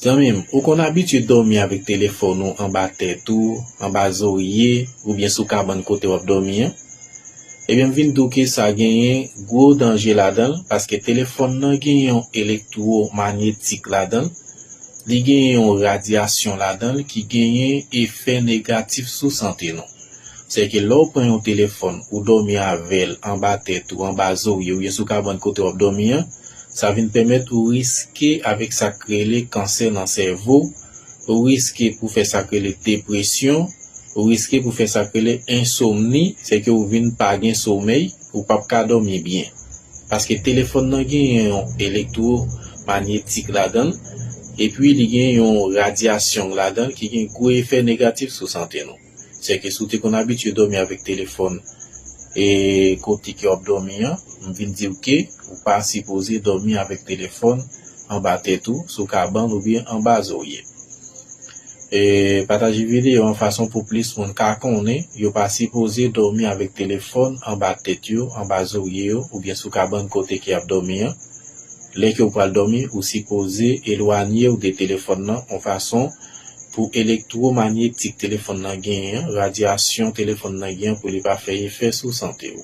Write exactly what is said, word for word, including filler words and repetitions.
Zanmi m, ou konn abitye dòmi avèk telefòn ou anba tèt ou, anba zorye, oubyen sou kabann kote w ap dòmi an? Ebyen, m vin di w ke sa genyen gwo danje ladan l, paske telefòn nan gen yon elektwomanyetik ladan l, li gen yon radyasyon ladan l ki genyen efè negatif sou sante nou. Sèke lè w pran yon telefòn, ou dòmi avè l anba tèt ou, anba zorye, oubyen sou kabann kote w ap dòmi an, sa vin pèmèt ou riske avèk sa k rele kansè nan sèvo, ou riske pou fè sa k rele depresyon, ou riske pou fè sa k rele ensomni, sèke ou vin pa gen somèy, ou p ap ka dòmi byen. Paske telefòn nan gen yon elektwomanyetik ladan l, epi li gen yon radyasyon ladan l ki gen gwo efè negatif sou sante nou. Sèke si w te konn abitye dòmi avèk telefòn e kote ke w ap dòmi an, m vin di w ke ou pa sipoze dòmi avèk telefòn anba tèt ou, sou kabann oubyen anba zorye. E pataje videyo an fason pou plis moun ka konnen yo pa sipoze dòmi avèk telefòn anba tèt yo, anba zorye yo, oubyen sou kabann kote ke y ap dòmi an. Lè ke w pral dòmi, ou sipoze elwanye w de telefòn nan yon fason pou elektwomanyetik telefòn nan genyen an, radyasyon telefòn nan genyen an, pou li pa fè efè sou sante w.